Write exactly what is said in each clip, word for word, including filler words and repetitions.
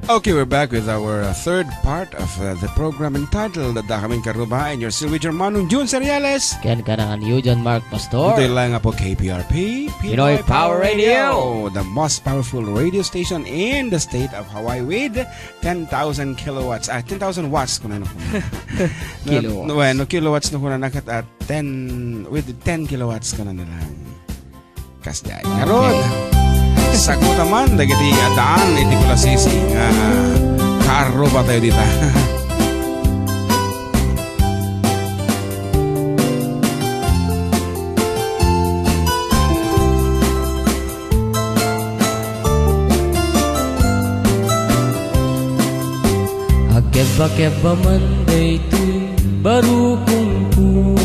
Okay, we're back with our, uh, third part of, uh, the program entitled Adda Kamin Karuba, and you're still with your Manong Jun Seriales. Ken kanakan John Mark Pastor. Today lang po K P R P, Pinoy Power Radio, the most powerful radio station in the state of Hawaii with ten thousand kilowatts, ah, ten thousand watts kuno, no? Kilowatts. No, bueno, kilowatts no kuno na kat, ah, ten, with ten kilowatts kuno na lang. Kasdiay. Ngarud, okay. Sakuta man dagiti addaan iti Culasi nga kaarruba tayo dita. Agkebba-kebba man daytoy barukongko,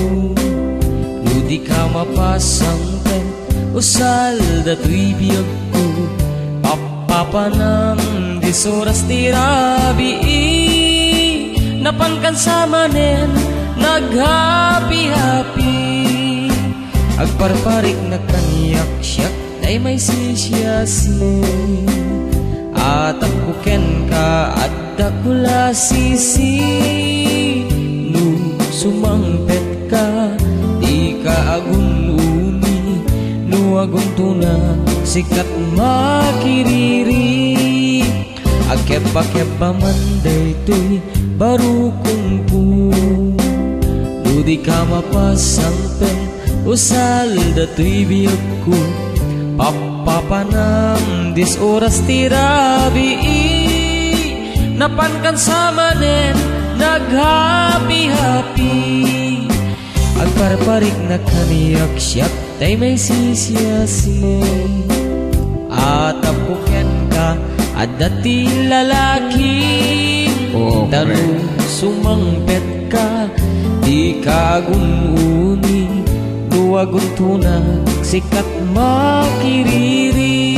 no di ka mapasangpet, usal datoy biagko. Pappapanam dis oras ti rabii, napankan sa manen naghapi-hapi. Agparpariknak kaniak siak tay maisisiasi. Atapko kenka adda kulasisi. No sumangpetka, dika agun-uni. No aguntonak, sika ti makiriri. Agkebba-kebba man daytoy barukongko, no di ka mapasangpet, usal datoy biagko. Pappapanam dis oras ti rabii, napankan sa manen naghapi-hapi. Agparpariknak kaniak siak tay maisisiasi. Atapko kenka adda ti lalaki. Oo, ta no correct. Sumangpetka, dika agun-uni. No aguntonak, sika ti makiriri.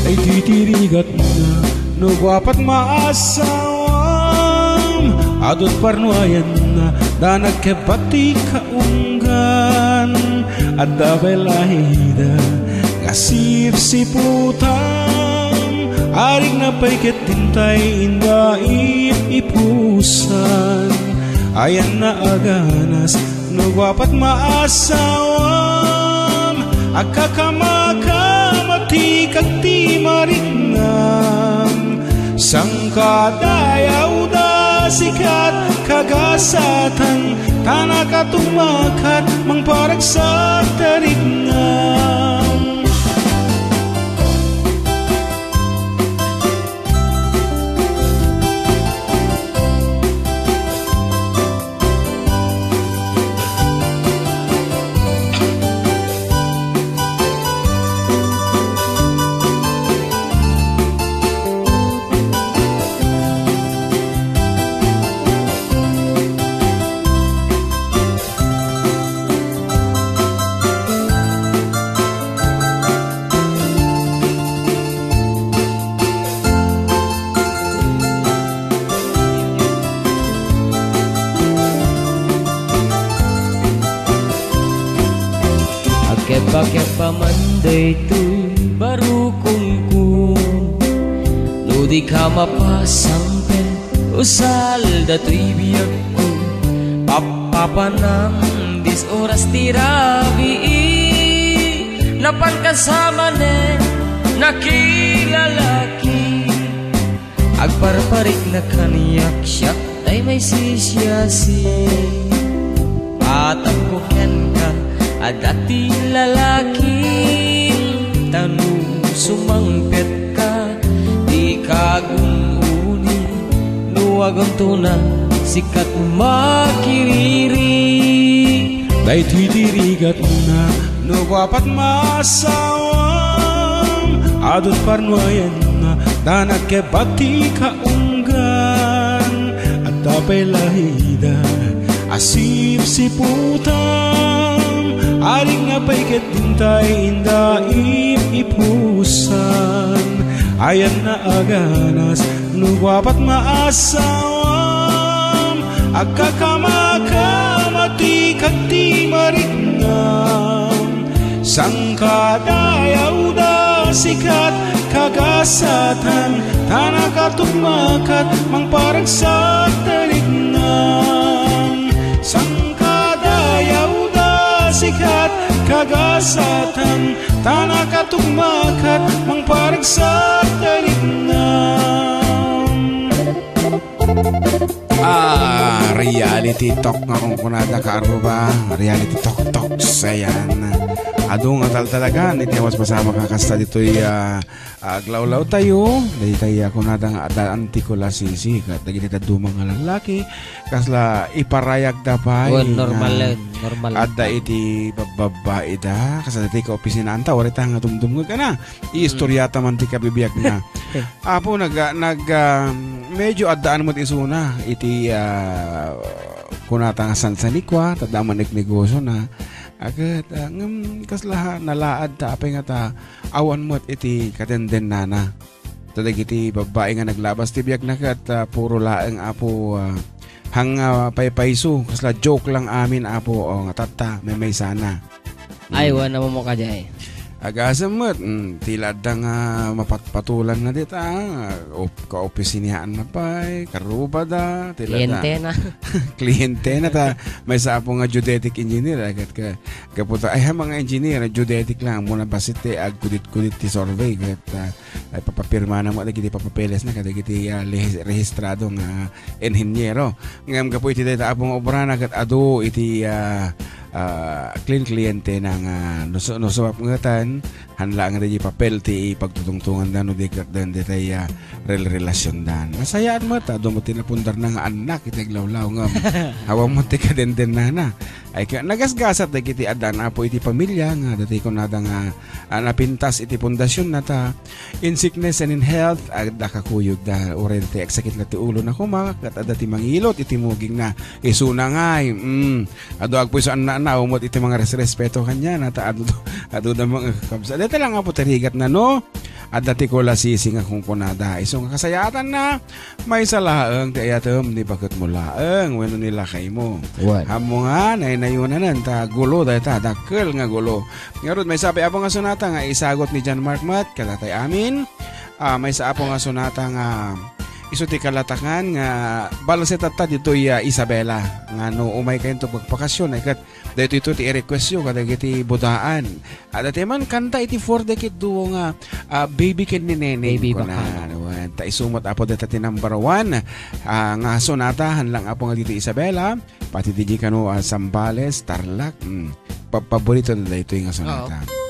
Daytoy ti rigatna no guapat maasawam, adut parnuayanna, da nagkebbat ti kaunggan. Adda pay la ida nga sipsiputam, arigna pay ket dintay inda ip-ipusan. Ayanna a ganas no guapat maasawam, agkakamakamatikak ti mariknam. Sangkadayawda sikat kagasatan, ta nakatumakat mangparagsak ta riknam. Agkebba-kebba man daytoy barukongko, no di ka mapasangpet, usal datoy biagko. Pappapanam dis oras ti rabii, napankan sa manen nakilalaki. Agparpariknak kaniak siak tay maisisiasi. Atapko kenka adda ti lalaki, ta no sumangpetka, dika agun-uni. No aguntonak, sika ti makiriri. Daytoy ti rigatna no guapat maasawam, adut parnuayanna, da nagkebbat ti kaunggan. Adda pay la ida a sipsiputam, Arigna pay ket intay inda ip-ipusan. Ayanna a ganas no guapat maasawam. Agkakamakamatikak ti mariknam. Sangkadayawda sikat kagasatan, ta nakatugmakat mangparagsak ta riknam. Sangkadayawda sikat kagasatan, ta nakatugmakat mangparagsak ta riknam. Ah, reality talk nga kunkunada, kaarruba. Reality talk talks, ayan. Adu nga taltalagan iti awas pasama ka kasta ditoy, ah, aglawlaw tayo. Daytay, ah, kunada nga adda antikola sisi, kat dagiti dadduma nga lallaki, kasla iparayagda pay Wen, nga normal yan. Normal. Adda iti babbabaida, kasla daytay kaopisinaanta, wari ta nga dumdumngeg, ana. Iistoryata man ti kabibiagna. Apo, nag-, nag-, ah, medyo addaan met isuna iti, ah, kunata nga sansanikua, ta adda man negnegosiona. Aket, ah, ngem kasla nalaad ta apay nga ta awan met iti katendennana. Ta dagiti babbai nga naglabas ti biagna ket, ah, puro laeng, Apo, ah, hang, ah, paypayso, kasla joke lang amin, Apo, o, nga tatta, maymaysana. Ay, Mm. wen, namumok ka jay. Agasem met, mm, ti la adda nga mapatpatulanna dita, op-, kaopisinaanna pay, karubada, ti la adda Kliyentena. Kliyentena ta, maysa, Apo, nga geodetic engineer, ay, ket ka, kaputa, ay, ha, mga engineer, geodetic lang, muna basit ti agkudit-kudit ti survey, ket, ah, ay, papapirmana mo dagiti papapelesna kadagiti, ah, lehis-, rehistrado nga inhenyero. Ngem gapu iti dayta, Apo, nga obrana ket adu iti, ah, ah, klin-, kliyentena nga no su-, no sumapngetan, han laeng daydi papel ti ipagtutungtonganda no di ket den daytay, ah, rel-, relasiondan. Nasayaat met, adu met ti napundarna nga annak iti aglawlaw ngem awan met ti kadendennana. Ay, ka-, nagasgasat dagiti addan, Apo, iti pamilia nga dati kunada nga, ah, napintas iti pundasionna ta in sickness and in health, adda kakuyogda. Uray ti agsakit la ti ulona koma, ket adda ti mangilot iti mugingna. Isuna ngay, mm, adu agpuyso a nanaw met iti mga res-, respeto kaniana, ta adu, adu da mga kakabsat. Dayta lang, Apo, ti rigatna, no? Adda ti kulasisi nga kunkunada. Isu nga kasayaatanna, maysa laeng ti ayatem ni baketmo laeng wenno ni lakaymo. Wen. Ammo nga, naynayonanen ta gulo dayta, dakkel nga gulo. Ngarud, maysa pay, Apo, nga sonata nga isagut ni John Mark met, kadatay amin. Ah, maysa, Apo, nga sonata nga isu ti kalatakan nga balse tatta ditoy, ah, Isabela. Nga no umay kayonto pagbakasyon, ay ket daytoy ti i-requestyo kadagiti budaan. Adda ti man kanta iti four decade duo nga, ah, Baby ken ni Neneng, Baby kuna, Bacano. Wen. Ta isu met, Apo, dayta ti number one, ah, nga sonata, han lang, Apo, nga ditoy Isabela. Pati diay kano, ah, Zambales, Tarlac, mm, pa-, paborito na daytoy nga sonata. Oo.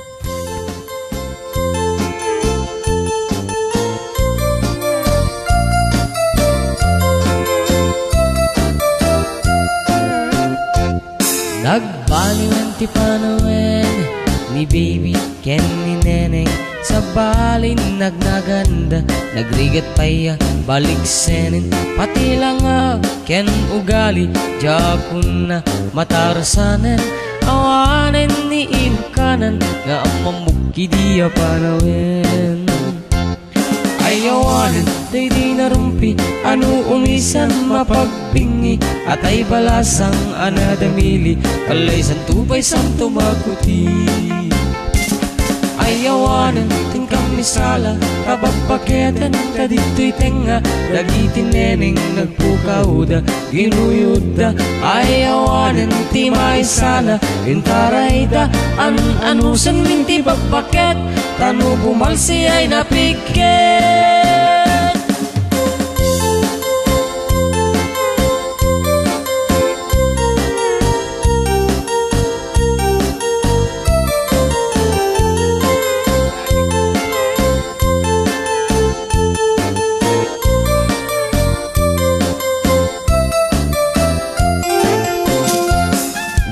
Nagbaliwan ti panawen ni Baby ken ni Neneng, sabali nagnaganda, nagrigat pay a baliksenen, pati langag ken ugali, diak unna matarasanen, awanen ni inukanan nga ammamok idi a panawen. Ay awanen daydi narumpi a no umisan mapagbingi, atay balasang a nadamili, kallaysanto pay santo makuti. Ay awanen ti kamisala, ta babbaketen ta ditoy tengnga, dagiti neneng nagpukawda, ginuyodda, ay awanen ti maisala, intarayda, an-anusen min ti babbaket, ta no bumalsi ay napikket.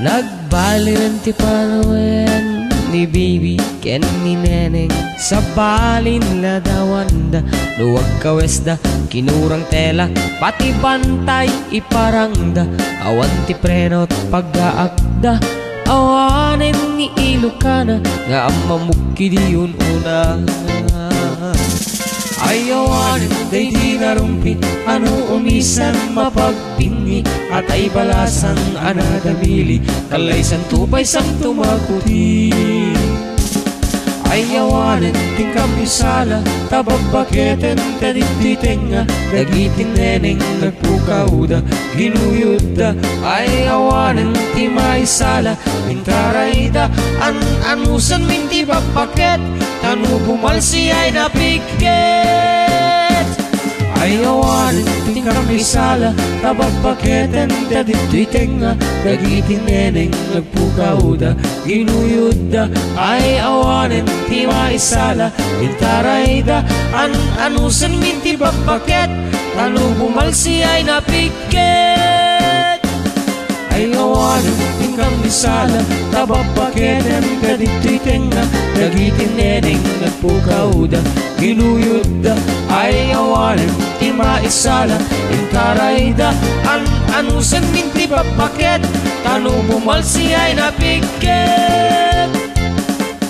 Nagbalinen ti panawen ni Baby ken ni Neneng, sabalin ladawanda no agkawesda, kinurang tela, pati bantay iparangda, awan ti preno paggaakda. Awanen ni Ilokana nga ammamok idi un-una. Ay awanen daydi narumpit a no umisan mapagpinni, at ay balasang a nadamili, kallaysanto pay santo makuti. Ay awanen ti inkam isala, ta babbaketen ta ditoy tengnga, dagiti neneng nagpukawda, ginuyodda. Ay awanen ti maisala, intarayda, an-anusanmin ti babbaket, ta no bumalsi ay napigket. Ay awanen ti inkam isala, ta babbaketen ta ditoy tengnga, dagiti neneng nagpukawda, ginuyodda. Ay awanen ti maisala, intarayda, an-anusanmin ti babbaket, ta no bumalsi ay napigket. Ay awanen ti inkam isala, ta babbaketen ta ditoy tengnga, dagiti neneng nagpukawda, ginuyodda. Ay awanen ti maisala, intarayda, an-anusanmin ti babbaket, ta no bumalsi ay napigket.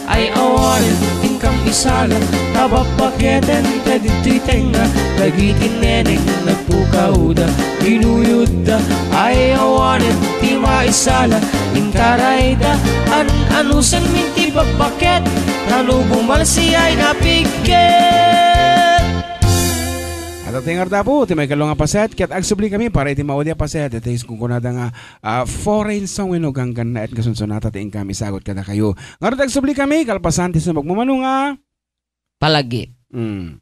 Ay awanen ti inkam isala, ta babbaketen ta ditoy tengnga, dagiti neneng nagpukawda, ginuyodda. Ay awanen ti maisala, intarayda, an-anusanmin ti babbaket, ta no bumalsi ay napigket. At ating ardapo, ti may kalunga paset, ket agsubli kami para iti maudi a paset, iti kunkunada nga ah, foreign song wenno ganggannaet nga sunsunata ti inkam isagut kadakayo. Ngarud, agsubli kami, kalpasan ti sumagmamano nga palagip. Mm.